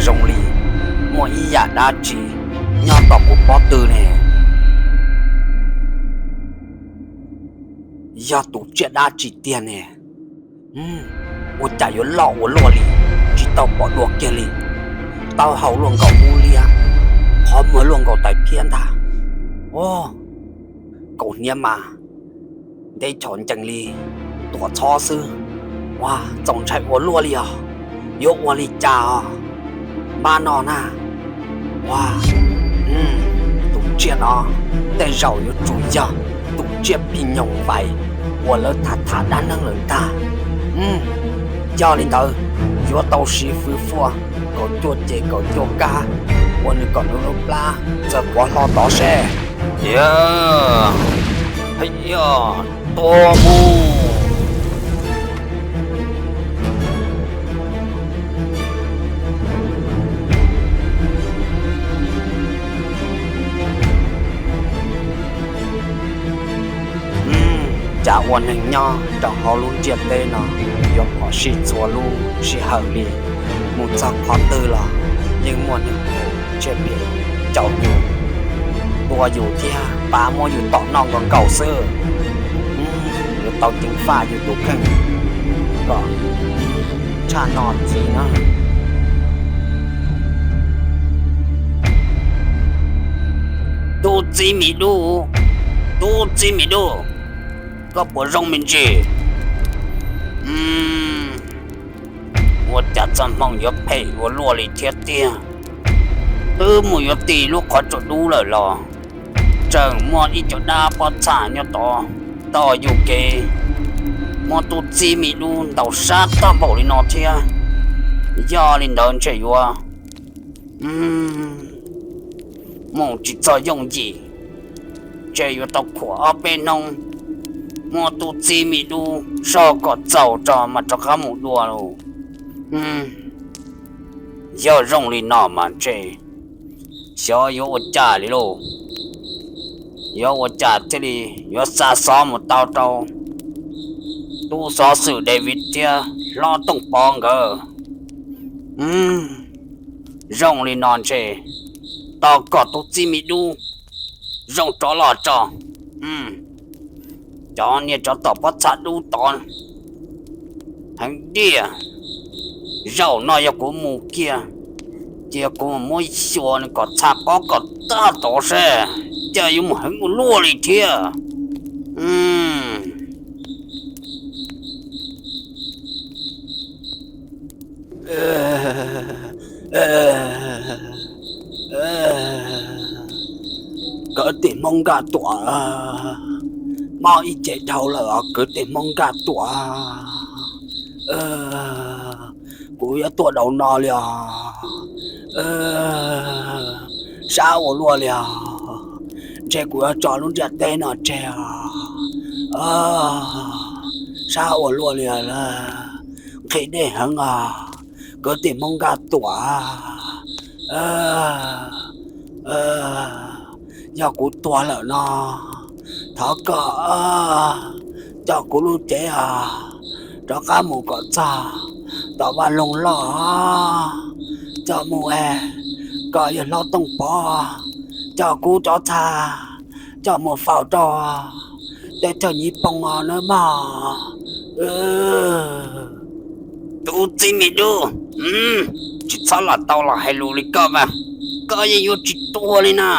zoo li muaj ib yam dab tsi nyob tom kuv pob tw ne. Yog tus tsiaj dab tsi tiag ne? Ua cas yuav loj ua luaj li, tsis tau pom dua kiag li. Taub hau luaj nkaus ub liab, qhov muag luaj nkaus tais phiab ntag. Kaus hniav mas nteb chom ncees li tuam txhob xwb. Ua txaus ntshai ua luaj li os. Yuav ua li cas os? Npab no na, ua, tus tsiaj no tej zaum yuav tsum yog tus tsiaj phim nyoos vais uas lawv tham tham dab neeg lawm ntag. Yog li ntawd, yuav tau siv fwv fua kaum cuaj ces kaum cuaj kab ua nws kom nws lub plab txawm quav hlo tod seb. Tiag, hais tias tua mus. Cas ua neeg nyob rau hauv lub ntiaj teb no yuav phom sij txhua lub sij hawm li, mus txog qhov twg los yeej muaj neeg tsiaj phem caum yus, tua yus thiab pab muab yus tom noj nkaus nkaus xwb. Yuav tau ceev faj yus tus kheej kom tshaj no ntxiv na. Tub txib me dub, tub txib me dub, koj puas zoo me ntsis? Ua cas txoj hmoo yuav phem ua luaj li thiab tiag? Twb mus yuav txog lub qhov tsua dub lawm los tseem muaj ib co dab pob txha nyob tod tos yus kev, muab tub txib me dub ntaus sab tag npaum li no thiab. Yog li ntawd ntshe yuav mus tsis txog yooj yim, ntshe yuav tau khuam ob peb hnub, muab tub txib me dub soj kom txaus tso mas rov qab mus dua lauj. Yog zoo li no mas ntshe xyov yuav ua cas li lauj. Yuav ua cas thiaj li yuav xa xov mus tau rau tub xov xwm David thiab hlob Tooj Pov nkawd. Zoo li no ntshe tos kom tub txib me dub zoo rov los tso. Cov niag tsov tom pob txha dub tod heev tiag. Zaum no yog kuv mus kiag, ces kuv muab xyuas nws kom txha pob kom tag tod seb cas yuav mus heev ua luaj li thiab. Kwv tij Hmoob Nkaj Tuam, mob ib ce dhau lawm os kwv tij Hmoob Nkaj Tuam. Kuv yuav tuaj daus no li os. Sab ua luaj li os. Ntshe kuv yuav tso lub ntiaj teb no tseg os. Sab ua luaj li os. Nqhis dej heev os, kwv tij Hmoob Nkaj Tuam. Yog kuv tuag lawm no, thov koj coj kuv lub cev os, rov qab mus kom txog tom vaj loog loj, coj mus es kom yawg hlob Tooj Pov coj kuv cov txha coj mus faus rau teb chaws Nyij Pooj os nawb mog. Tus txiv me dub, tsis txhob lam tau los hais lus li koj mas, koj yeej yuav tsis tuag li na.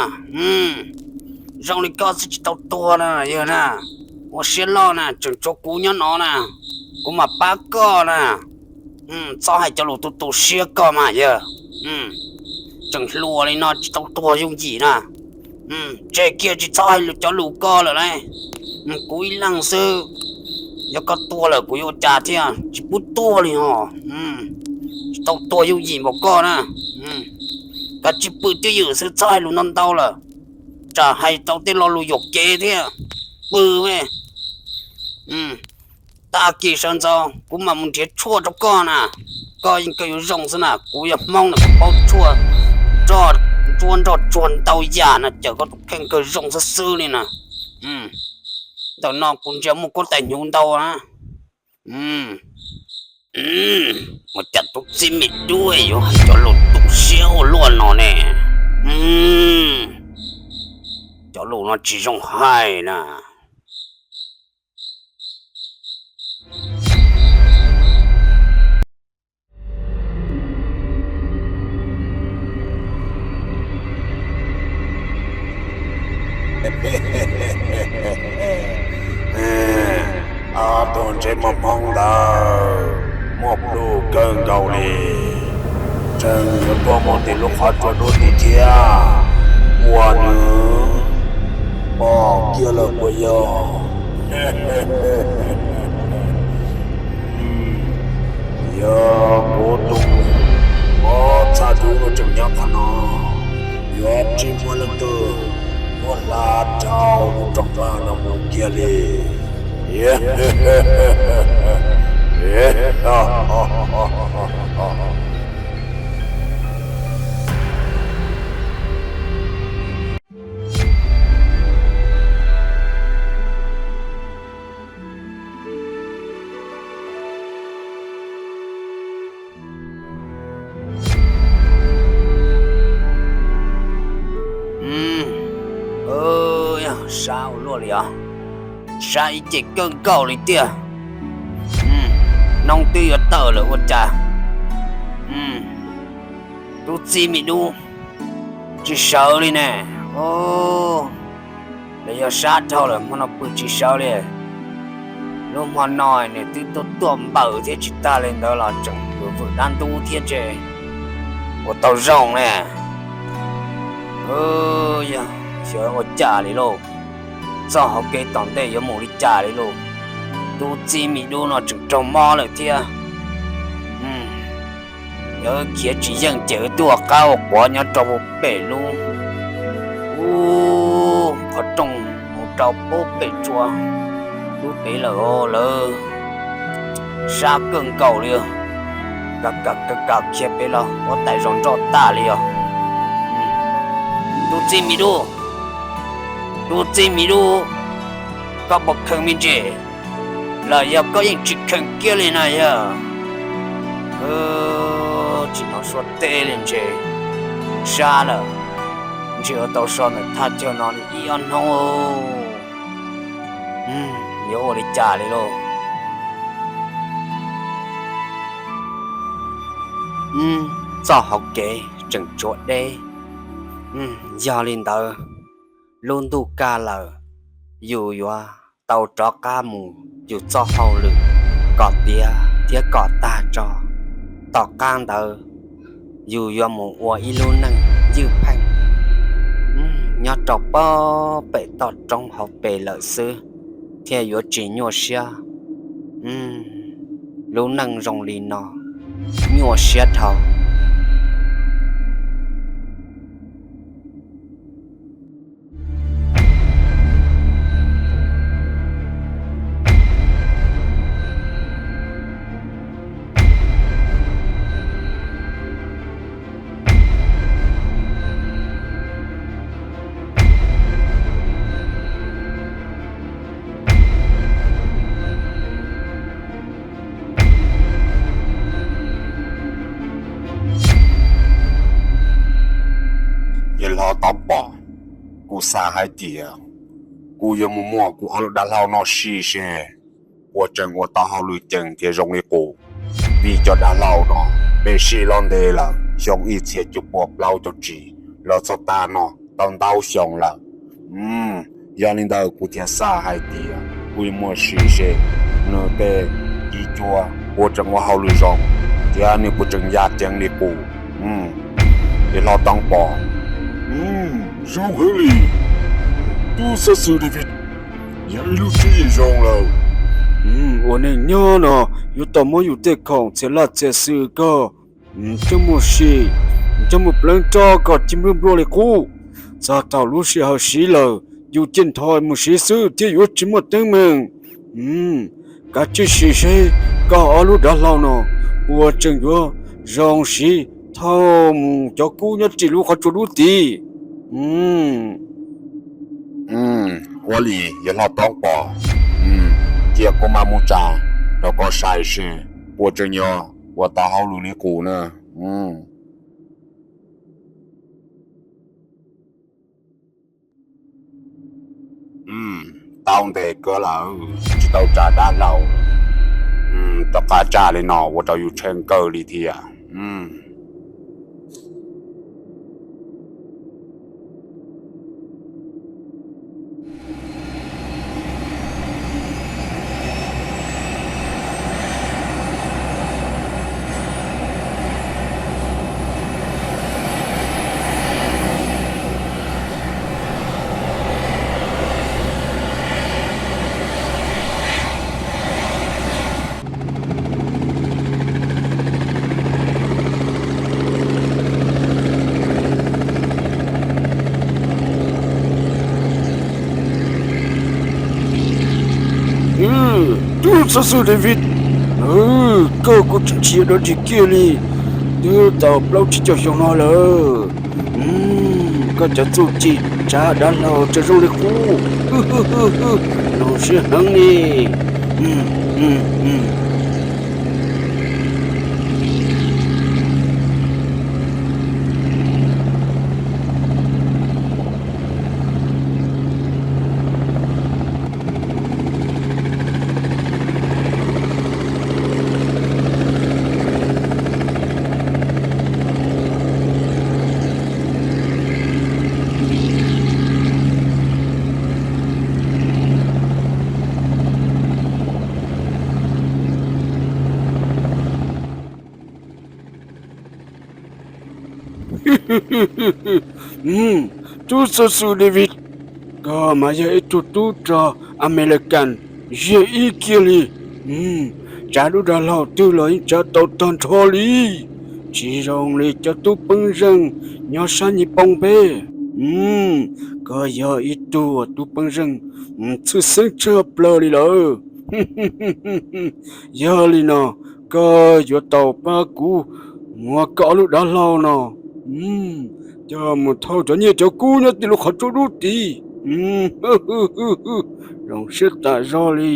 Zoo li koj xwb tsis tau tuag na yawg na. Ua siab loj na, tseem tshuav kuv nyob no na, kuv mam pab koj na. Txhob hais cov lus tu tu siab koj mas yawg. Tseem hluas li no tsis tau tuag yooj yim na. Tseg kiag tsis txhob hais cov lus koj lawm lauj. Kuv ib leeg xwb, yog koj tuag lawm kuv yuav ua cas thiab, tsis pub tuag li ho. Tsis tau tuag yooj yim npaum koj na. Kav tsij pw twj ywm xwb txhob hais lus ntau ntau lawm, tsam hais tau tej lo lus yuam kev thiab. Pw me. Tag kis sawv ntxov kuv mam mus nrhiav tshuaj rau koj na. Koj yeej kawg yuav zoo xwb na, kuv yog Hmoob na kuv paub tshuaj nroj ntsuab nroj tsuag ntau yam na, cawm koj tus kheej kawg zoo xwb xwb li na. Ntawm no kuv ntsia muaj kuab tais hnyuv ntau na. Ua cas tub txib me dub yuav hais cov lus tu siab ua luaj no ne? Cov lus no tsis zoo hais na. Ob tug ntsej muag hmoob ntawd muaj plhu kawg nkaus li, tseem yuav tuaj mus tim lub qhov tsua dub tid thiab, ua nws pom kiag lawm puas yog? Yog kuv tus mob txhaj dub no tseem nyob qhov no, yuav tsis muaj leej twg muab hla rau lub rooj vag no mus kiag li. Sab ua luaj li os, sab ib ce kawg nkaus li tiag. Hnub twb yuav tawm lawm ua cas tub txib me dub tsis sawv li ne. Los yog sab dhau lawm hmo no pw tsis sawv li. Lub hmo no nws twb tuaj tuaj npaws thiab tsis tag li ntawd los tseem vwm vwm dab ntub thiab tse, ua tau zoo ne. Yog xyov ua cas li lauj, txoj hauv kev tom ntej yuav mus li cas li lauj. Tub txib me dub no tseem raug mob lawm thiab. Yog wb khiav tsis yeej ces wb tuaj qab ua quav nyob rau pem lub, ub, qhov rooj mus rau pem tsua lub pem lawm os lawv. Sab kawg nkaus li, kam kam kam khiav pem los huab tais zos nroj tag li os. Tub txib me dub, tub txib me dub, koj puas kheev me ntsis los yog koj yeej tsis kheev kiag li na yog? Tsis hnov suab teb li ntshe, sab lawm. Ntshe ua tau so ntawm thaj chaw no li ib ob hnub, yuav ua li cas li lauj? Txoj hauv kev tseem tshuav deb. Yog li ntawd, lub ntuj kaj lawm, yus yuav tau rov qab mus yus txoj hauj lwm kom tiav thiab kom tag tso. Tom qab ntawd yus yuav mus ua ib lub neej ywj pheej nyob rau pem toj roob hauv pes lawm xwb, thiaj yuav tsis nyuaj siab. Lub neej zoo li no nyuaj siab dhau. Yawg hlob Tob Pom, kuv xav hais tias kuv yuav mus muab kuv ob lub dav hlau no sim seb puas tseem ua tau hauj lwm ceev thiab zoo li qub, vim cov dav hlau no peb sim los ntev lawm, xyoo ib txhiab cuaj puas plaub caug tsib los txog tav no tau ntau xyoo lawm. Yog li ntawd kuv thiaj xav hais tias kuv yuav muab sim seb nws tej ci cua puas tseem ua hauj lwm zoo thiab nws puas tseem ya ceev li qub. Yawg hlob Tob Pom, zoo heev li, tub xov xwm David, yog ib lub tswv yim zoo lawm. Ua neej nyob no yuav tau muab yus tej khoom txhia laj txhia xwm koj coj mus sim, coj mus pleev roj koj cia nplua nplua li qub. Txog thaum lub sij hawm siv lawm, yus cia nthos mus siv xwb thiaj yuav tsis muaj teeb meem. Kav tsij sim seb koj ob lub dav hlau no puas tseem yuav zoo siv thauj mus cov kub nyob tim lub qhov tsua dub tid. Ua li yawg hlob Tob Pom, cia kuv mam mus tsa rau koj saib seb. Puas tseem yog ua tau hauj lwm li qub na? Tau ntev kawg lawm tsis tau tsav dab hlau. Rov qab tsav li no ua rau yus tsheej kawg li thiab. Tub xov xwm David, koj kuj tseem tsis yog dog dig kiag li, twb tau plaub tsib caug xyoo no lawm. Koj cov txuj ci tsav dav hlau tseem zoo li qub. Zoo siab heev li. Tub xov xwm David, koj mas yog ib tug tub rog Amelikas yog ib kiag li. Tsav lub dav hlau twg los yeej tsav tau tag nrho li, tsis zoo li cov tub peeb zeej nyob sab Nyij Pooj peb. Koj yog ib tug tub peeb zeej tshwj xeeb tshaj plaws li lawm. Yog li no, koj yuav tau pab kuv muab koj ob lub dav hlau no coj mus thauj cov nyiaj cov kub nyob tim lub qhov tsua dub tid. Zoo siab tas zog li.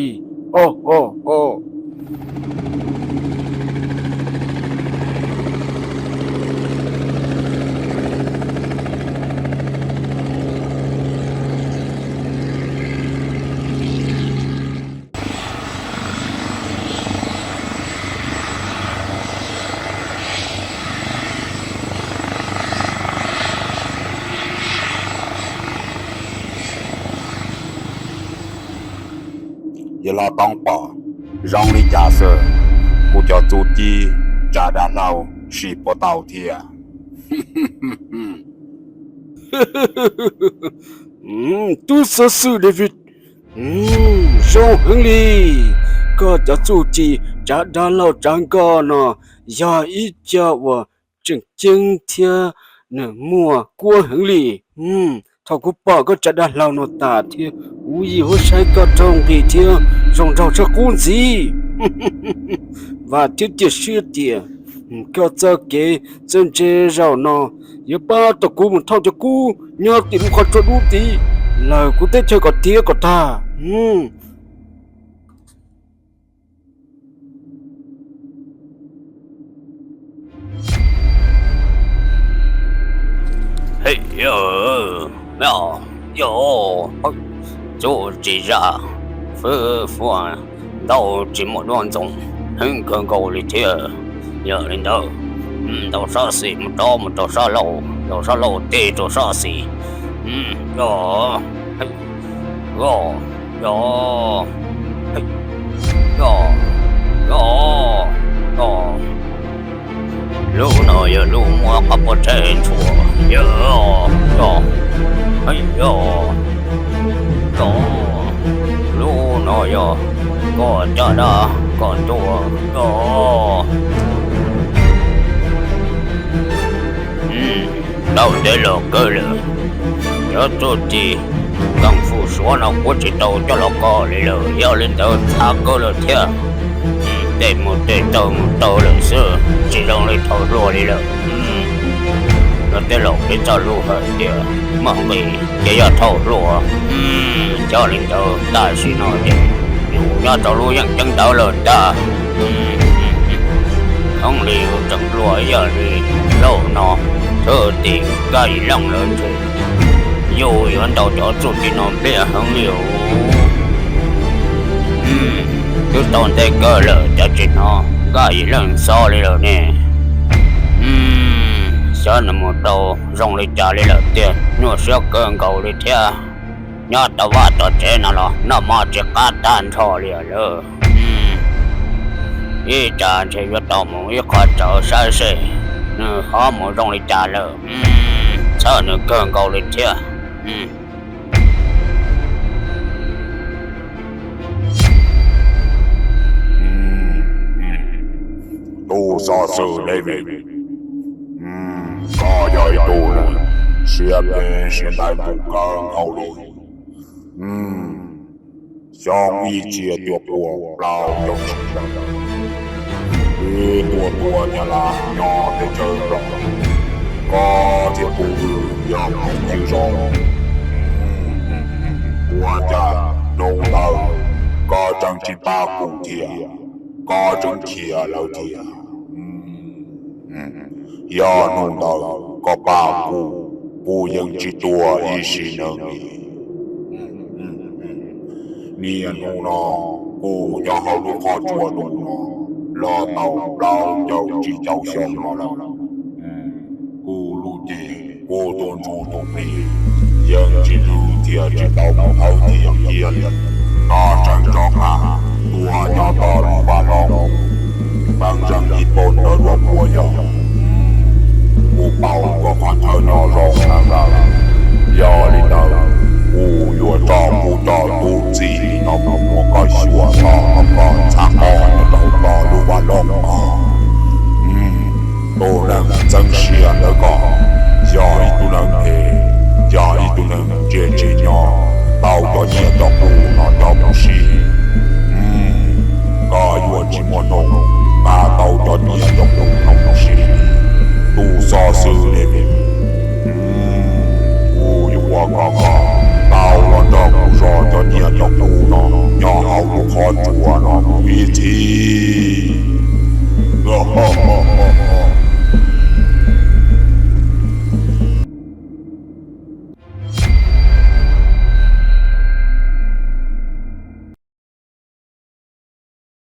Yawg laus Tooj Pov, zoo li cas xwb, kuv cov txuj ci tsav dav hlau sim puas tau thiab? Tub xov xwm David, zoo heev li. Koj cov txuj ci tsav dav hlau tsav nkoj no yog ib co uas tseem ceeb thiab nws muaj kuab heev li. Thaum kuv pom koj tsav dav hlau no tas thiab, kuv yeej yuav saib koj raug nqi thiab zoo nraug tshaj qub ntxiv. Vam thiab cia siab tias koj txoj kev txawj ntse zaum no yuav pab tau kuv mus thauj cov kub nyob tim lub qhov tsua dub tid lawm kuv teb chaws kom tiav kom tag. Txuj ci zaj fwj fwaj ntau tsis muaj duab ntxoov heev kawg nkaus li thiab. Yog li ntawd, ntau sab xis mus rov mus rau sab laug, rau sab laug tej rau sab xis. Lub no yog lub muab qhov pob tsaig ntxhua. Lub no yog koj caj dab koj ntua. Tau ntev los kawg lawm, cov txuj ci kung fu Suav no kuv tsis tau coj los koj li lawm, yog li ntawd txhav kawg lawm thiab. Tej mus tej taw mus taw lawm xwb, tsis zoo li thaum hluas li lawm. Los tej laus peb txoj lus hais tias muaj nqis ces yog thaum hluas. Yog li ntawd tam sim no ces yus nyob rau lub yeej ceeb ntawd lawm ntag. Heev li, tseem luag ib yam li zaum no, thwj tim Nkaj Yim Leej lawv ntshe yus yuav ntaus cov txuj ci no npliaj heev li os. Twb tau ntev kawg lawm cas tsis hnov Nkaj Yim Leej xov li lawm ne. Xyov nws mus rau zoo li cas li lawm tiag, nyuaj siab kawg nkaus li thiab. Nyob tom vaj tom tsev no los noj mov tsis qab tag nrho li lawm. Ib tsam ntshe yuav tau mus ib qho tsaus saib seb nws ho mus zoo li cas lawm. Txhawj nws kawg nkaus li thiab. Tus xov xwm David, koj yog ib tug neeg siab phem siab ntawv tus kawg nkaus li. Xyoo ib txhiab cuaj pua plaub caug tsib, wb tuaj tua nyab laj nyob teb chaws Nplog, koj thiab kuv wb yog phooj ywg zoo. Ua cas hnub ntawd koj tseem tsis pab kuv thiab, koj tseem khiav lawm thiab. Yog hnub ntawd koj pab kuv, kuv yeej tsis tuag ib sim neej li. Niaj hnub no kuv nyob hauv lub qhov tsua tus no los tau plaub caug tsib caug xyoo no lawm. Kuv lub cev kuv tuaj ntsib tus plig yeej tsis lwj thiab tsis tau mus hauv tiag kiag li. Koj tseem rov qab tuaj nyob tom lub vaj loog, peeb zeej ib pob ntawv dua puas yog? Kuv paub koj qhov chaw nyob zoo heev lawm. Yog li ntawd, kuv yuav tso kuv cov tub txib no mus muab koj xyuas txog koj txhab qos nyob rau tom lub vaj loog no. Tus neeg txeeb siab ntawm koj yog ib tug neeg phem, yog ib tug neeg tsis tsim nyog tau cov nyiaj coj qus no coj mus siv. Koj yuav tsis muaj hnub nqa tau cov nyiaj coj qus no mus siv li. Tus xov xwm David, kuv yuav ua kom koj tau los nrog kuv zov cov nyiaj coj qus no nyob hauv lub qhov tsua no mus ib txhis.